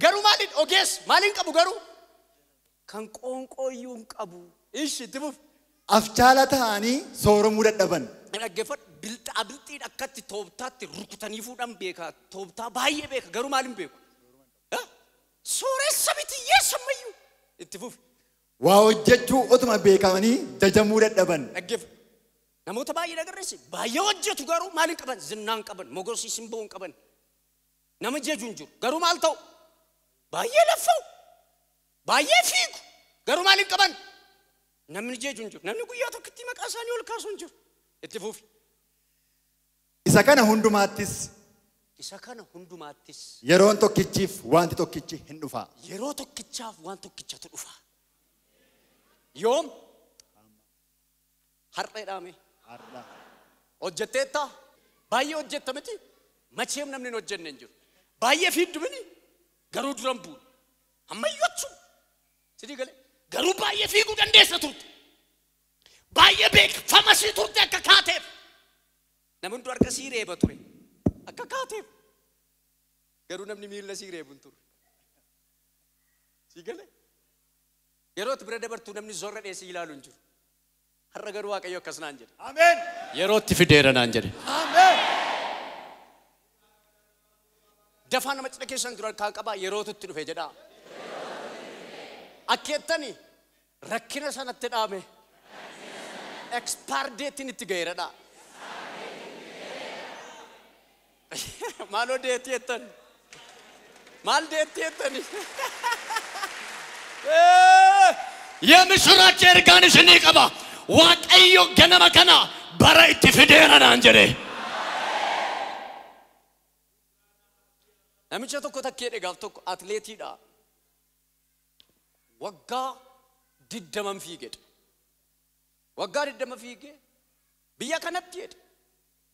ገሩ ማሊን ኦጌስ ማሊን ቀቡ ገሩ ከንቆንቆዩን ቀቡ እሺ ትቡፍ አፍቻላ ታኒ ሶሮሙ ደደበን ረገፈት ብልጣ ብልጢ አከት ቶብታት ሩኩተኒ ፉዳን ቤካ ቶብታ ባየ ቤካ ገሩ ማሊን ቤኩ ሶሬሰ ቢት የሰመዩ ትቡፍ ዋወጀቹ ኦቱማ ቤካኒ ጀጀሙ ደደበን ረገፍ namoota baay'ee agarreessi baay'ee hojjetu garuu maal hin qaban zinnaan qaban mogosii simboo hin qaban nama jeju hin jiru garuu maal ta'u baay'ee laffa'u baay'ee fiigu garuu maal hin qaban namni jeju hin jiru namni guyyaa tokkotti maqaa isaanii ol kaasu hin jiru itti fufi. Isa kana hundumaattis yeroon tokkichiif wanti tokkichi hin dhufa. Yeroo tokkichaaf waan tokkichatu dhufa. Yoom har'a dhaame. Hojjetteetta baay'ee hojjetta miti macheem namni hin hojjenne hin jiru baay'ee fiiddu mini garuu duran bu'u ammayyuu achuma sidii galee garuu baay'ee fiiguu dandeessa turte baay'ee beekfamasii turte akka kaateef namni hundu harka sii reeba ture akka kaateef garuu namni miilla sii reebu hin turre sii galee yeroo itti bira dabartuu namni zorra dheessii ilaalu hin jiru. Har'a garuu Waaqayyo akkas naan jedhe. Ameen. Yerootti fideera naan jedhe. Ameen. Dafaa nama cidha keessan dura harkaa qabaa yerootu itti dhufe jedhaa. Akkeettani rakkina sanatti dhaame. Expire datein itti ga'eera dhaa. Maaloo deetti jettan? Maal deetti jettani? የምስራች ergaan isinii qaba. Waaqayyo ganama kana bara itti fideera naan jedhe. Namicha tokko takkee gaaf tokko atleetiidha. Waggaa 20 fiigedha. Waggaa 20 fiigee biyya kanatti jedhe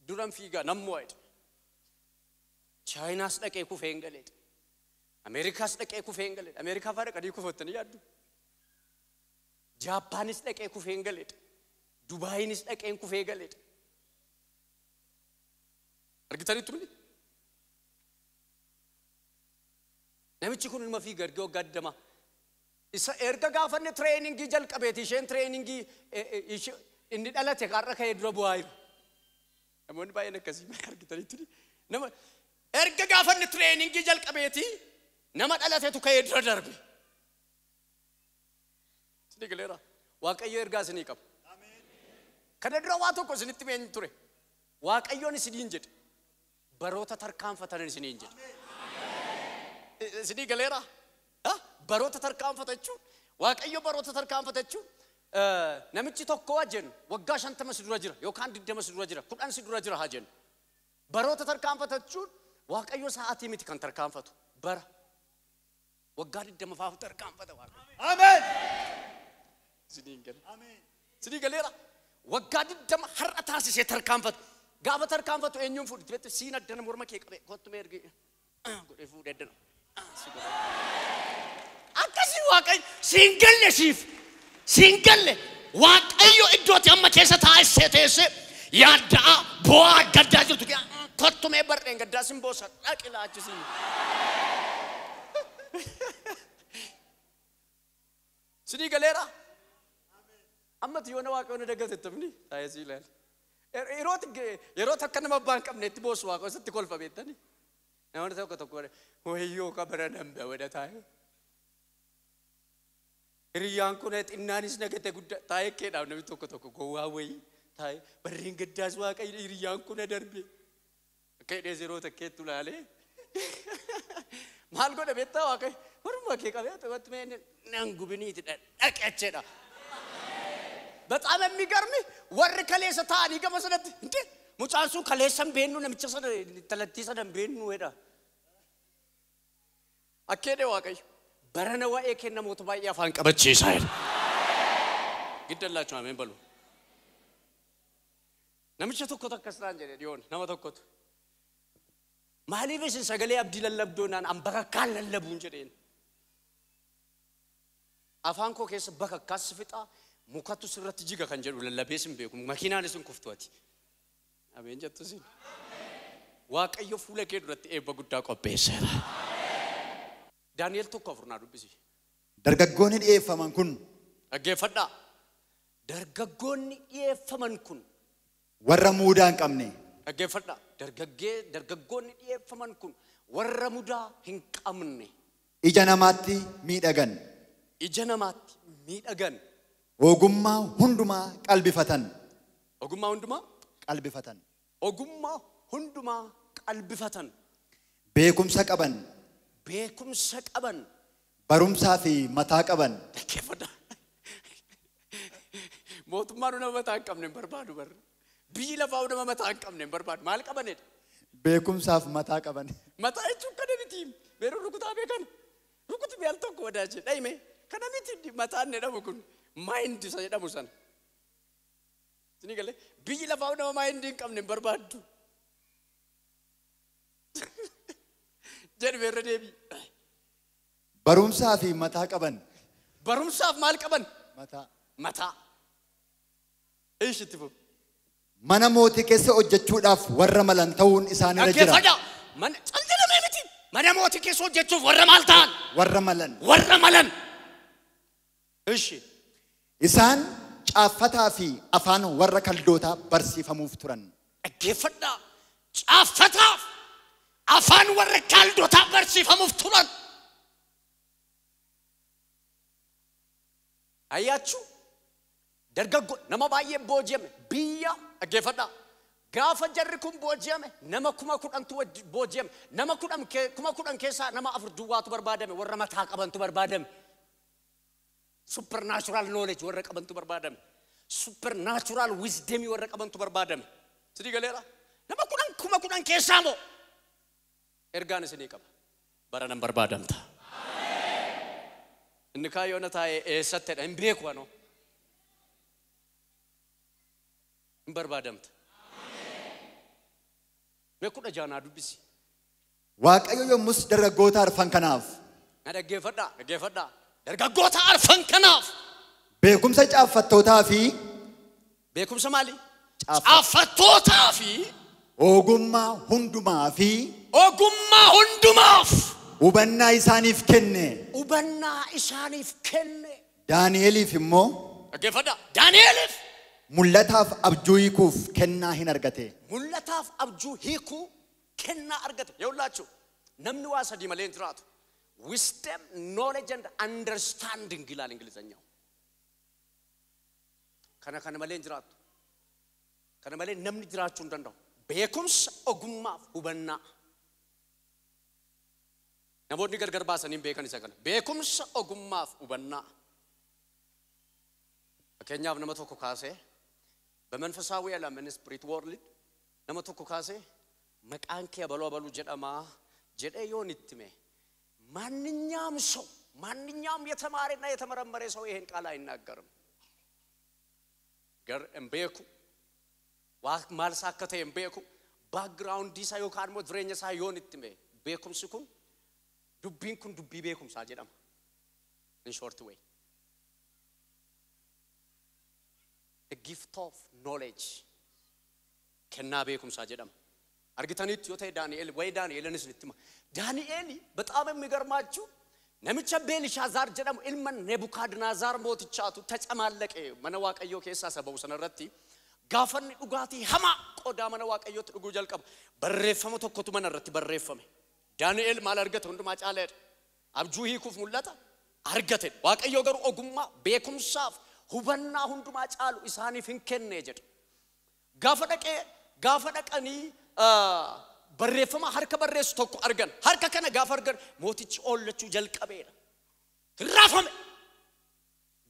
duran fiigaa nammoo jedhe. Chaayinaas dhaqee kufee hin galeedha. Ameerikaas dhaqee kufee hin galeedha. Ameerikaa fa'aa dhaqanii kufattanii yaaddu. Jaapaanis dhaqee kufee hin galeedha. Dubaayinis dhaqee kufee galeedha. Argitaniittu miti? Namichi kun ilma fiiga erga waggaa 20. Isa erga gaafanne tireeningii jalqabeeti isheen tireeningii inni dhalate har'a ka'ee dura bu'aa jiru. Namoonni baay'een akkasii argitaniittu nama erga gaafanne tireeningii jalqabeeti nama dhalatetu ka'ee dura darbe. Isinii galeera. Waaqayyo ergaa isinii qaba. Kana dura waa tokko isinitti himeen ture. Waaqayyoon isiniin jedhe. Baroota tarkaanfatan isiniin jedhe. Isinii galeera? Baroota tarkaanfata jechuun Waaqayyo baroota tarkaanfata jechuun namichi tokko waa jennu waggaa 50 si dura jira yookaan 20 si dura jira 10 si dura jira haa jennu. Baroota tarkaanfata jechuun Waaqayyo sa'aatii miti kan tarkaanfatu bara waggaa 20 faafu tarkaanfata Waaqayyo. Ameen. Isiniin gale. Ameen. Isinii galeera? Waggaa 20 har'a taasisee tarkaanfatu. Gaafa tarkaanfatu eenyuun fuudhi? Beektu siin addana morma kee qabee kottu mee ergi godhee fuudhee addana. Si godhe. Akkasii Waaqayyo siin galle siif. Siin galle Waaqayyo iddootti amma keessa taa'essee teessee yaaddaa bu'aa gaddaa jirtu kottu mee barreen gaddaa sin boosa dhaqi laachisiin. Sinii galeera? Ammatti yoona Waaqayyo na dagatettamni taa'ee sii ilaali. Yeroo takka nama abbaa hin qabne itti boosu Waaqayyo sitti kolfa beektani. Namoonni tokko tokko wayyoo qabara nan bawada taa'ee. Hiriyyaan kun xinnaanis nagate guddaa taa'ee keedhaaf namni tokko tokko gowwaa wayii taa'ee barreen gaddaas Waaqayyo hiriyyaan kun darbe. Akka hidhees yeroo takkeettu ilaalee maal godha beektaa Waaqayyo morma kee qabee xumatti mee nan gubiniiti dhaqe acheedha. በጣም የሚገርም ወር ከሌሰ ታኒ ገመሰነት እንዴ ሙጫንሱ ከሌሰን ቤኑ ነምቸ ሰደ ተለቲ ሰደን ቤኑ ሄዳ አከደ ዋቀይ በረነ ወኤ ከነ ሞት ባይ አፋን ቀበቼ ሳይል ግደላችሁ አሜን በሉ ነምቸ ተኮ ተከስራን ጀደ ዲዮን ነመ ተኮቱ ማሊበስ ሰገሌ አብዲ ለለብዶናን አንበካካል ለለቡን ጀደን አፋን ኮ ከስ በከካስ ፍጣ mukatu sirratti jiga kan jedhu lallabees hin beeku makiinaanis hin kuftu ati. Ameen jettu siin. Waaqayyo fuula kee duratti eebba guddaa qopheesseera. Daani'el 1:4 naa dubbisi. Dargaggoonni dhiyeeffaman kun. Dhaggeeffadhaa. Dargaggoonni dhiyeeffaman kun. Warra mudaa hin qabne. Dhaggeeffadhaa. Dargaggoonni dhiyeeffaman kun warra mudaa hin qabne. Ija namaatti miidhagan. Ija namaatti miidhagan. Ogummaa hundumaa qalbifatan. Ogummaa hundumaa? Qalbifatan. Ogummaa hundumaa qalbifatan. Beekumsa qaban. Beekumsa qaban. Barumsaa fi mataa qaban. Dhaggeeffadhaa. Mootummaan nama mataa hin qabne hin barbaadu barra. Biyyi lafaa nama mataa hin qabne hin barbaadu. Maal qabanidha? Beekumsaaf mataa qaban. Mataa jechuun kana miti. Beeruu rukutaa beekan. Rukuti mi'al tokko wadaajee dhayime. Kana miti mataan jedhamu kun. Mind isa jedhamu sana. Isinii galee biyyi lafaa nama mind hin qabne hin barbaaddu. Jedhu irra deebii. Barumsaa fi mataa qaban. Barumsaaf maal qaban? Mataa. Mataa. Eesh itti fufu. Mana mootii keessa hojjechuudhaaf warra malan ta'uun isaanirra jira. Dhaggeeffadhaa. Mana caljalamee miti. Mana mootii keessa hojjechuuf warra maal ta'an? Warra malan. Warra malan. Eeshi. Isaan caaffataa fi afaan warra kaldootaa barsiifamuuf turan. Dhaggeeffadhaa. Caaffataaf afaan warra kaldootaa barsiifamuuf turan. Ayyaachuu dargaggoo nama baay'ee booji'ame biyya dhaggeeffadhaa. Gaafa jarri kun booji'ame nama 10,000tu booji'ame. Nama 10,000 keessaa nama 4 duwwaatu barbaadame warra mataa qabantu barbaadame. Supernatural knowledge warra qabantu barbaadame. Supernatural wisdom warra qabantu barbaadame. Sidii galeera? Nama 10,000 keessaa moo ergaan isinii qaba. Bara nan barbaadamta. Inni kaayyoon taa'ee eessattedha hin beeku anoo. Hin barbaadamta. Mee 16 naa dubbisi. Waaqayyo yommus dargaggoota arfan kanaaf. Na dhaggeeffadhaa dhaggeeffadhaa. Dargaggoota arfan kanaaf. Beekumsa caaffattootaa fi beekumsa maali? Caaffattootaa fi ogummaa hundumaa fi ogummaa hundumaaf hubannaa isaaniif kenne. Hubannaa isaaniif kenne. Daani'eliif immoo dhaggeeffadhaa. Daani'eliif mul'ataaf abjuu hiikuuf kennaa hin argate. Mul'ataaf abjuu hiikuu kennaa argate. Yehullaachu namni waa sadii malee hin jiraatu. Wisdom, knowledge and understanding ይላል እንግሊዘኛው። Kana kana malee hin jiraatu. Kana malee namni jiraachuu hin danda'u. Beekumsa ogummaaf hubannaa. Namoonni gargar baasanii beekan isa kana. Beekumsa ogummaaf hubannaa. Fakkeenyaaf nama tokko kaasee በመንፈሳዊ ዓለም spirit world nama tokko kaasee maqaan kee abaluu abaluu jedhamaa jedhee yoon itti hime ማንኛውም ሰው ማንኛውም የተማረና የተመረመረ ሰው ይሄን ቃል አይናገርም። Gar hin beeku waa maal isaa akka ta'e hin beeku background isaa yookaan immoo jireenya isaa yoon itti hime beekumsi kun dubbiin kun dubbii beekumsaa jedhama. In short way. The gift of knowledge kennaa beekumsaa jedhama. Argitanitti yoo ta'e Daani'el wayi Daani'elinis itti hima. Daani'eli በጣም የሚገርማችሁ namicha Beelishaazaar jedhamu ilma Nebukadnaazaar mootichaatu tacamaallaqe mana Waaqayyoo keessaa isa ba'u sanarratti gaafanni dhugaatii hamaa qodaa mana Waaqayyootti dhuguu jalqaba. Barreeffama tokkotu mana irratti barreeffame. Daani'el maal argate hundumaa caaleedha. Abjuu hiikuuf mul'ata argate. Waaqayyoo garuu ogummaa beekumsaaf hubannaa hundumaa caalu isaaniif hin kenne jedha. Gaafa dhaqanii barreeffama harka barreessu tokko argan. Harka kana gaafa argan mootichi oollachuu jalqabeedha. Raafame.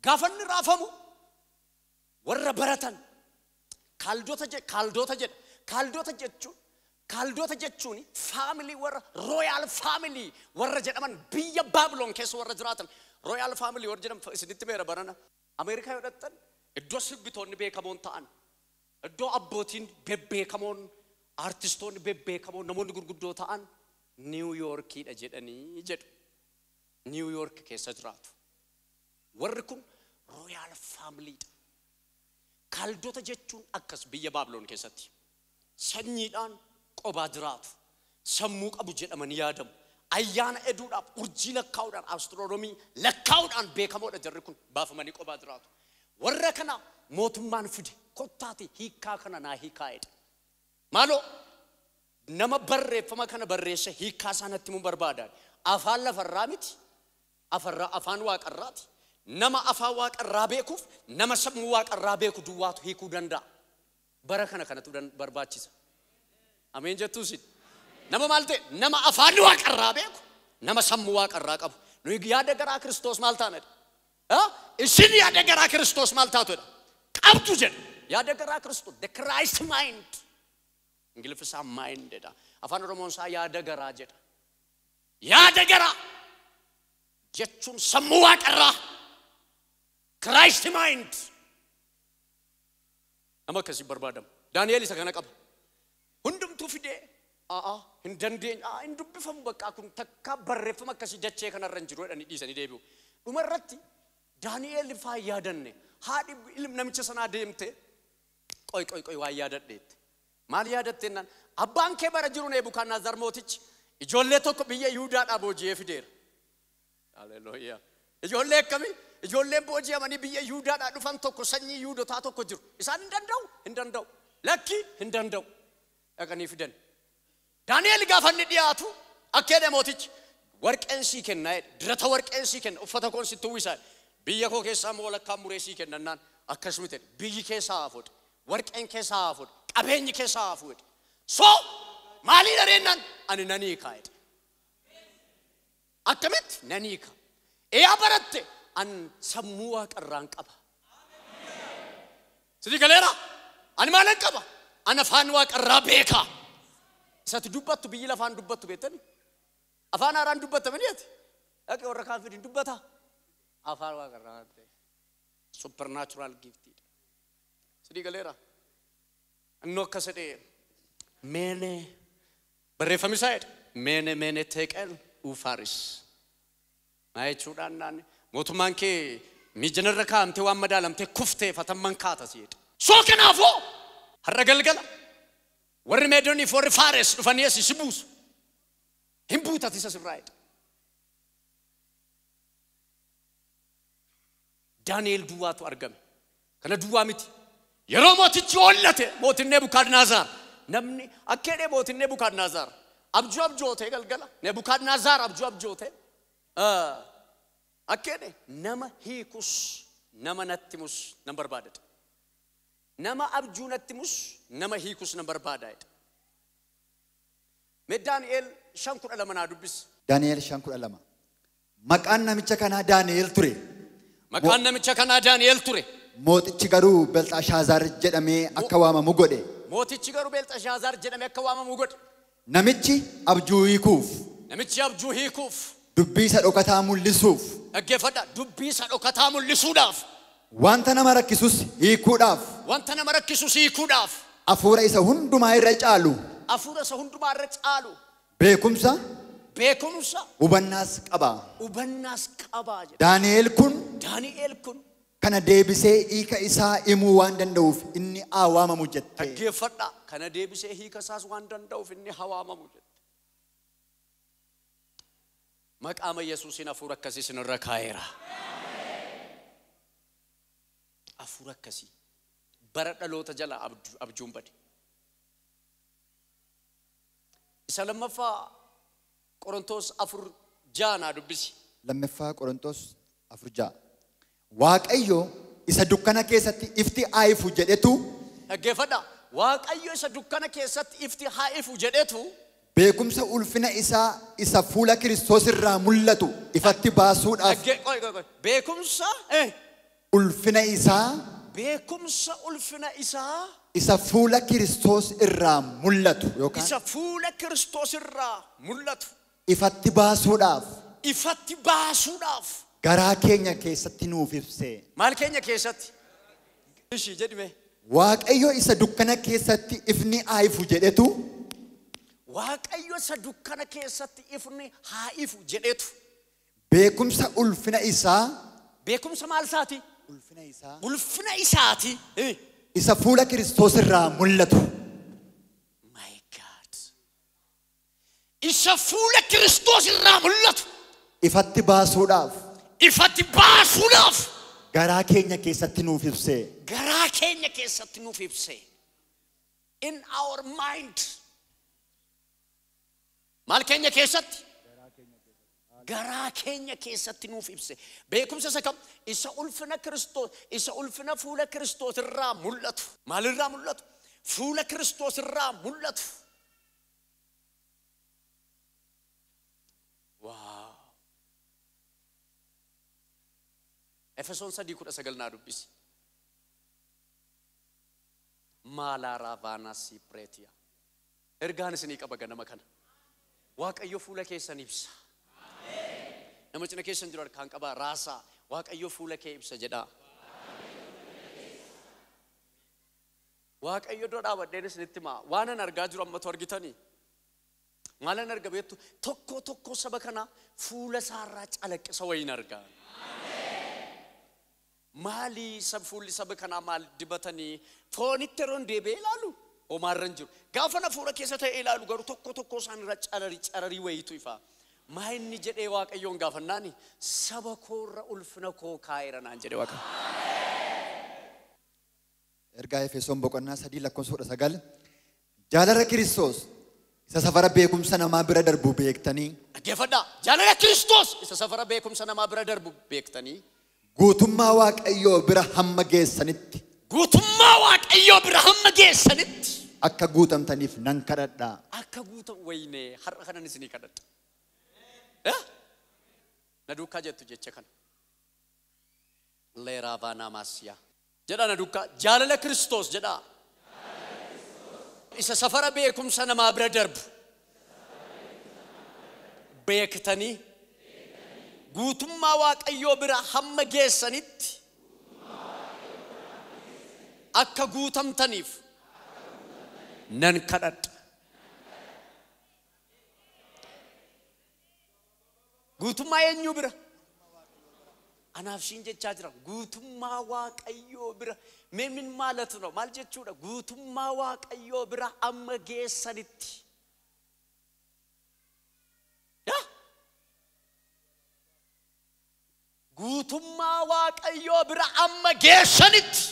Gaafa inni raafamu warra baratan kaaldoota jedha. Kaaldoota jechuun family warra royal family warra jedhaman biyya Baabiloon keessa warra jiraatan royal family warra jedhaman isinitti meera barana. Ameerikaa yoo dhaqxan iddoo sirbitoonni beekamoon ta'an iddoo abbootiin bebbeekamoon artistoonni bebbeekamoon namoonni gurguddoo ta'an Niw Yoorkiidha jedhanii jedhu. Niw Yoork keessa jiraatu. Warri kun royal familyidha. Kaaldoota jechuun akkas biyya Baabiloon keessatti sanyiidhaan qobaa jiraatu. Sammuu qabu jedhamanii yaadamu. Ayyaana eduudhaaf urjii lakkaa'uudhaan astiroonomii lakkaa'uudhaan beekamoodha jarri kun baafamanii qobaa jiraatu. Warra kana mootummaan fide kottaati hiikaa kana naa hiikaa'edha. Maaloo nama barreeffama kana barreesse hiikaa isaa natti himuu barbaadan. Afaan lafarraa miti, afaan waaqarraati. Nama afaan waaqarraa beekuuf nama sammuu waaqarraa beeku duwwaatu hiikuu danda'a. Bara kana kanatu barbaachisa. Ameen jettuusin. Nama maal ta'e? Nama afaan waaqarraa beeku, nama sammuu waaqarraa qabu. Nuyi yaada garaa Kiristoos maal taanedha? Isin yaada garaa Kiristoos maal taatudha? Qabdu jedha. Yaada garaa Kiristoos, the Christ mind. Ingiliffi isaa mind jedha. Afaan Oromoon isaa yaada garaa jedha. Yaada garaa jechuun sammuu waaqarraa. Christ mind. Nama akkasii barbaadamu. Daani'el isa kana qaba. Hundumtuu fidee hin dandeenye hin dubbifamu bakka kun takka barreeffama akkasii dachee kanarra hin jiru jedhanii dhiisanii deebi'u. Dhumarratti Daani'el faa yaadanne haadhi namicha sanaa deemte qoy qoy qoy waa yaadadheetti. Maal yaadatte jennaan abbaan kee bara jiru Nebukadnaazaar mootichi ijoollee tokko biyya Yihuudaadhaa booji'ee fideera. Haleluuyaa. Ijoollee akkamii? Ijoolleen booji'amanii biyya Yihuudaadhaa dhufan tokko sanyii Yihuudotaa tokko jiru. Isaan hin danda'u? Hin danda'u. Lakki hin danda'u. Dhaqanii fidan. Daani'el gaafa inni dhiyaatu akka jedhe mootichi warqeen sii kenna jedhe dirata warqeen sii kenna uffata koon sitti uwwisa biyya koo keessaa immoo walakkaa muree sii kennannaan akkasuma ta'e biyyi keessaa haa fuudhe warqeen keessaa haa fuudhe qabeenyi keessaa haa fuudhe so maalii dhareennaan ani nan hiikaa jedhe. Akkamitti nan hiika? Eeyaa baratte an sammuu waaqarraan qaba. Sidii galeera ani maalan qaba? An afaan waaqarraa beeka. Isatti dubbattu biyyi lafaan dubbattu beektani? Afaan haaraan dubbattamanii ati? Dhaqee warra kaan fidin dubbata. Afaan waaqarraa waan ta'eef. Supernatural giftidha. Sidii galeera. Inni akkas jedhee meene barreeffami isaa jedha. Meene meene teqel ufaris. Maa jechuudhaan naanne mootummaan kee mijanarra kaa'amtee waan madaalamtee kuftee fatamman kaata si jedha. Soo kanaafoo har'a galgala warri Meedooniif warri Faares dhufanii asii si buusu. Hin buutati isa sirraa jedha. Daani'el duwwaatu argame. Kana duwwaa miti. Yeroo mootichi hollate mootiin Nebukadnaazaar namni akka jedhee mootiin Nebukadnaazaar abjuu abjootee galgala Nebukadnaazaar abjuu abjootee akka jedhe nama hiikus nama natti himus nan barbaadadha. Nama abjuu natti himus nama hiikus nan barbaada jedhe. Mee Daani'el 5:12 naa dubbisi. Daani'el 5:12. Maqaan namicha kanaa Daani'el ture. Maqaan namicha kanaa Daani'el ture. Mootichi garuu Belxashaazaar jedhamee akka waamamu godhe. Mootichi garuu Belxashaazaar jedhamee akka waamamu godhe. Namichi abjuu hiikuuf. Namichi abjuu hiikuuf. Dubbii isa dhokataa mul'isuuf. Dhaggeeffadhaa. Dubbii isa dhokataa mul'isuudhaaf. Wanta nama rakkisus hiikuudhaaf. Wanta nama rakkisus hiikuudhaaf. Hafuura isa hundumaa irra caalu. Hafuura isa hundumaa irra caalu. Beekumsa. Beekumsa. Hubannaas qaba. Hubannaas qaba jedha. Daani'el kun. Daani'el kun. Kana deebisee hiika isaa himuu waan danda'uuf inni haa waamamu jette. Dhaggeeffadhaa. Kana deebisee hiika isaas waan danda'uuf inni haa waamamu jette. Maqaama Yesuusiin hafuura akkasii isinirra kaa'eera. Hafuura akkasii bara dhaloota jala abjuun bade. Isa lammaffaa Qorontos 4:6 naa dubbisi. Lammaffaa Qorontos 4:6. Waaqayyo isa dukkana keessatti ifti haa ifu jedhetu. Dhaggeeffadhaa. Waaqayyo isa dukkana keessatti ifti haa ifu jedhetu. Beekumsa ulfina isaa isa fuula Kiristoos irraa mul'atu ifatti baasuudhaaf. Beekumsa ulfina isaa. Beekumsa ulfina isaa. Isa fuula Kiristoos irraa mul'atu yookaan. Isa fuula Kiristoos irraa mul'atu. Ifatti baasuudhaaf. Ifatti baasuudhaaf. Garaa keenya keessatti nuuf ibse. Maal keenya keessatti? Ishii jedhime. Waaqayyo isa dukkana keessatti ifni haa ifu jedhetu. Waaqayyo isa dukkana keessatti ifni haa ifu jedhetu. Beekumsa ulfina isaa. Beekumsa maal isaati? Ulfina isaa. Ulfina isaati. Isa fuula Kiristoos irraa mul'atu. My God. Isa fuula Kiristoos irraa mul'atu. Ifatti baasuudhaaf. Ifatti baasuudhaaf. Garaa keenya keessatti nuuf ibse. Garaa keenya keessatti nuuf ibse. In our mind. Maal keenya keessatti? Garaa keenya keessatti nuuf ibse. Beekumsa isa kam? Isa ulfina Kiristoos, isa ulfina fuula Kiristoos irraa mul'atu. Maalirraa mul'atu? Fuula Kiristoos irraa mul'atu. Wow. Efesoon 3:19 naa dubbisi. Maalaaraa vaanaa sipreetiya. Ergaan isinii qaba ganama kana. Waaqayyo fuula keessan ibsa. Nama cina keessan jiru harkaan qabaa raasaa. Waaqayyo fuula kee ibsa jedhaa. Waaqayyo dura dhaabadheen isinitti himaa. Waan an argaa jiru ammatu argitanii. Maalan arga beektu? Tokko tokko saba kanaa fuula isaarraa calaqqisa wayiin argaa. Maali fuulli saba kanaa maal dibatanii foonitti yeroo deebi'ee ilaalu homaarra hin jiru. Gaafa na fuula keessa ta'ee ilaalu garuu tokko tokko isaan irra cararii wayiitu ifa. Maa inni jedhee Waaqayyoon gaafannaani saba koorra ulfina koo kaa'eera naan jedhe Waaqa. Ergaa Efesoon boqonnaa 3:19 jaalala Kiristoos isa safara beekumsa namaa bira darbu beektanii. Dhaggeeffadhaa. Jaalala Kiristoos isa safara beekumsa namaa bira darbu beektanii. Guutummaa Waaqayyoo bira hamma geessanitti. Guutummaa Waaqayyoo bira hamma geessanitti. Akka guutamtaniif nan kadhadhaa. Akka guutam wayinee har'a kanan isinii kadhadha. Na duukaa jettu jecha kana. Leeraa vaanaa maasiyaa. Jedha na duukaa jaalala Kiristoos jedhaa. Isa safara beekumsa namaa bira darbu. Beektanii. Guutummaa Waaqayyoo bira hamma geessanitti akka guutamtaniif nan kadhadha. Guutummaa eenyuu bira? Anaaf ishiin jechaa jira. Guutummaa Waaqayyoo bira. Mee min maalatu no? Maal jechuudha? Guutummaa Waaqayyoo bira amma geessanitti. Guutummaa Waaqayyoo bira amma geessanitti.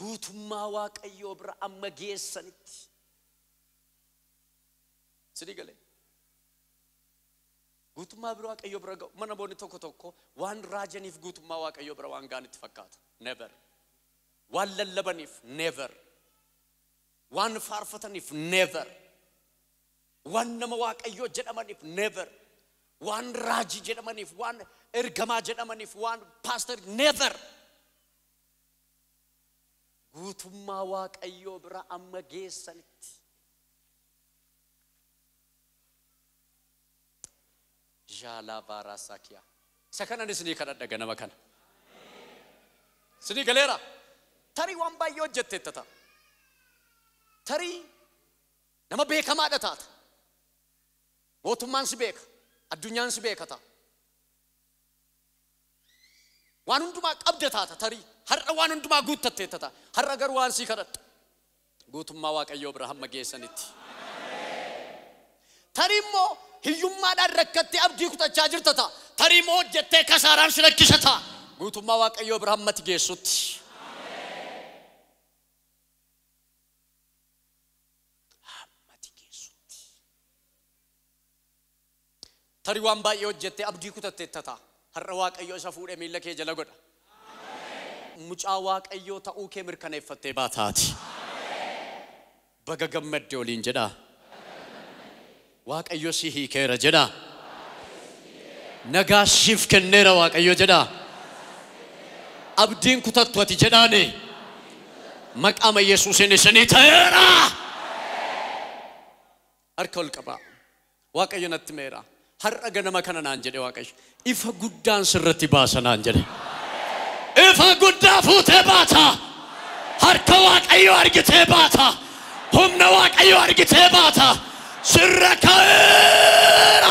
Guutummaa Waaqayyoo bira amma geessanitti. Sidii galee. Guutummaa bira Waaqayyoo bira ga'u. Mana namoonni tokko tokko waan raajaniif guutummaa Waaqayyoo bira waan ga'an itti fakkaata. Never. Waan lallabaniif never. Waan faarfataniif never. Waan nama Waaqayyoo jedhamaniif never. Waan raajii jedhamaniif, waan ergamaa jedhamaniif, waan pastor never. Guutummaa Waaqayyoo bira amma geessanitti. Jaalaa. Isa kanan isinii kadhadha ganama kana. Isinii galeera. Tarii waan baay'ee hojjetteetta ta'a. Tarii nama beekamaadha taata. Mootummaan si beeka. Addunyaan si beeka ta'a. Waan hundumaa qabda taata tarii. Har'a waan hundumaa guuttatteetta ta'a. Har'a garuu waan sii kadhadha. Guutummaa Waaqayyoo bira hamma geessanitti. Tarii immoo hiyyummaadhaan rakkattee abdii kutachaa jirta ta'a. Tarii immoo hojjettee kasaaraan si rakkisa ta'a. Guutummaa Waaqayyoo bira hammati geessutti. Hammati geessutti. Tarii waan baay'ee hojjettee abdii kutatteetta ta'a. Har'a Waaqayyoo isa fuudhee miilla kee jala godha. Mucaa Waaqayyoo ta'uu kee mirkaneeffattee baataati. Baga gammadde oliin jedhaa. Waaqayyo si hiikeera jedhaa. Nagaa siif kenneera Waaqayyo jedhaa. Abdiin kutattu ati jedhaani. Maqaama Yesuusiin isinii ta'eera. Harka ol qabaa. Waaqayyo natti meera. Har'a ganama kana naan jedhe Waaqayyo. Ifa guddaan sirratti baasa naan jedhe. Ifa guddaa fuutee baata. Harka Waaqayyo argitee baata. Humna Waaqayyo argitee baata. Sirra ka'eera.